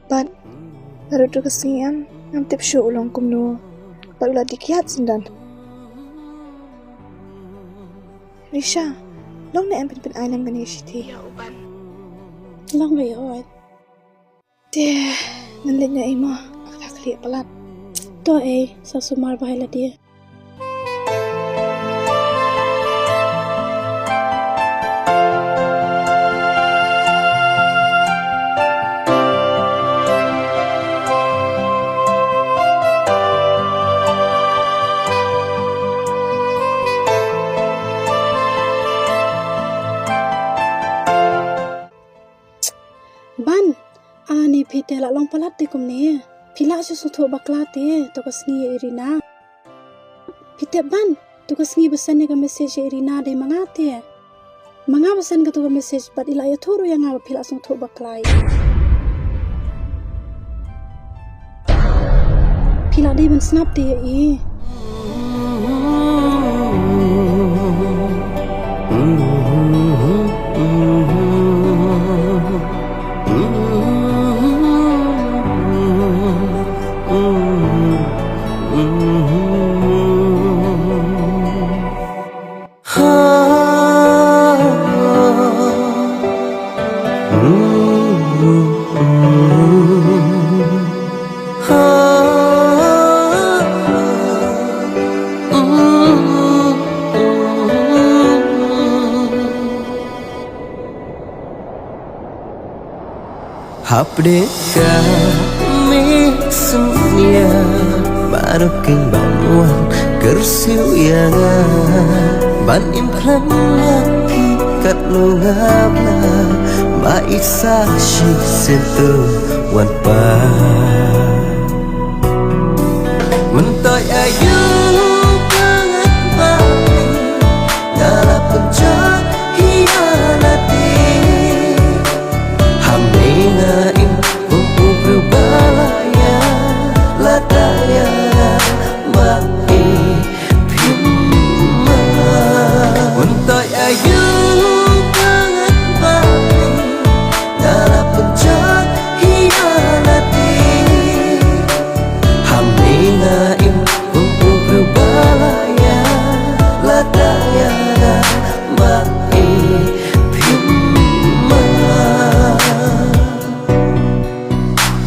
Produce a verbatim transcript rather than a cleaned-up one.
Bad naduh tu ka sngi em, ngam tip shuh u long kumno. Bad u la dih kiad sngewdon. Risha, long ne em phin pyn-ai lem kane ka shithi? Ïa u Ban. Long wei hooid. Te, ngan leit noh ei mo, nga khlieh palat. To ei, sa sumar bha ïa lade. Ban, ani phi te la long palat te kumne. Phi lah shu sngewthuh bakla te, to ka sngi ïa i Rina. Phi tip Ban, to ka sngi ba send ïa ka message ïa i Rina dei ma nga te. Ma nga ba send kato ka message bad i la ïathuh ruh ïa nga ba phi lah sngewthuh bakla. Phi lah dei ban sngap te ïa i. Hapdeng ka miet synñia, baroh keiñ ban wan kyrsiew ïa nga, ban im khlem ïa phi katno nga blah, ba i sa shisien to wan pat.